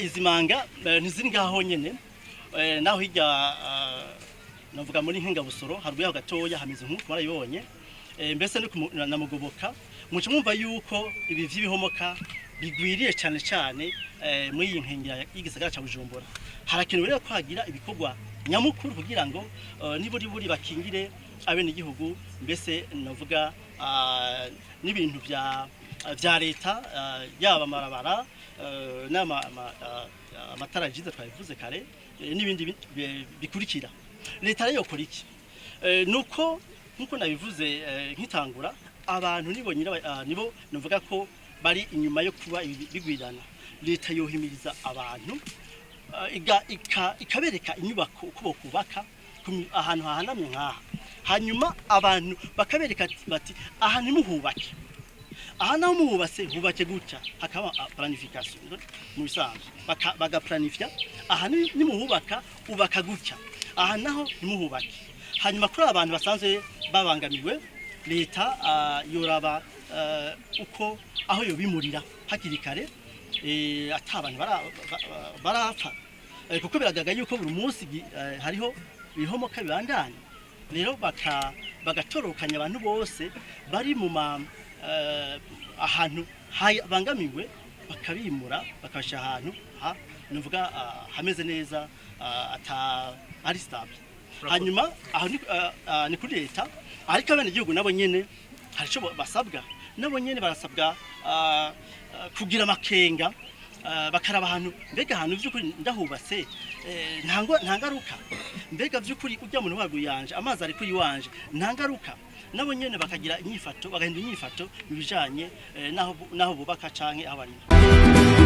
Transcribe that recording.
Izi manga ntiziri ngaho honyene, naho hirya, navuga muri Nkengabusoro, haruguru yaho gatoya hameze nk'uko mwarabibonye. Mbese no na Mugoboka. Muca mwumva yuko ibi vy'ibihomoka bigwiriye cane cane muri iyi nkengera y'igisagara ca Bujumbura. Harakenewe rero ko hagira ibikorwa nyamukuru kugira ngo niburi buri bakingire abenegihugu, mbese navuga n'ibintu vya leta, yaba amabarabara n'ama amatara jiza twabivuze kare, n'ibindi bikurikira. Leta rero yokora iki? Nuko nkuko nabivuze nkitangura, abantu nibo nyira, nibo nuvuga ko bari inyuma yo kuba ibi bigwirana. Leta yohimiriza abantu, ikabereka inyubako uko bokubaka ahantu hahanamye nk'aha, hanyuma abantu bakabereka bati: "Aha ntimuhubake, aha naho muhubatse hubake gutya." Hakaba planification mu bisanzwe, bagaplanifya: aha nimuhubaka ubaka gutya, aha naho ntimuhubake. Hanyuma kuri abantu basanzwe babangamiwe, leta yoraba uko aho yobimurira hakiri kare, ata abantu barapfa, kuko biragaragara yuko buri munsi hariho ibihomoka bibandanya. Rero bagatorokanya abantu bose bari mu ma ahantu bangamiwe, bakabimura, bakabashyira ahantu ha nuvuga hameze neza, ata ari stable. Hanyuma aho ni kuri leta, ariko abenegihugu nabo nyene hari ico basabwa. Nabo nyene barasabwa kugira amakenga, bakaraba ahantu: mbega ahantu vy'ukuri ndahubatse nta ngaruka? Mbega vy'ukuri ujya muntu wagu yanje amazi ari kuri wanje, nta ngaruka? Nabo nyene bakagira inyifato, bagahindura inyifato mu bijanye naho bubaka canke aho barima.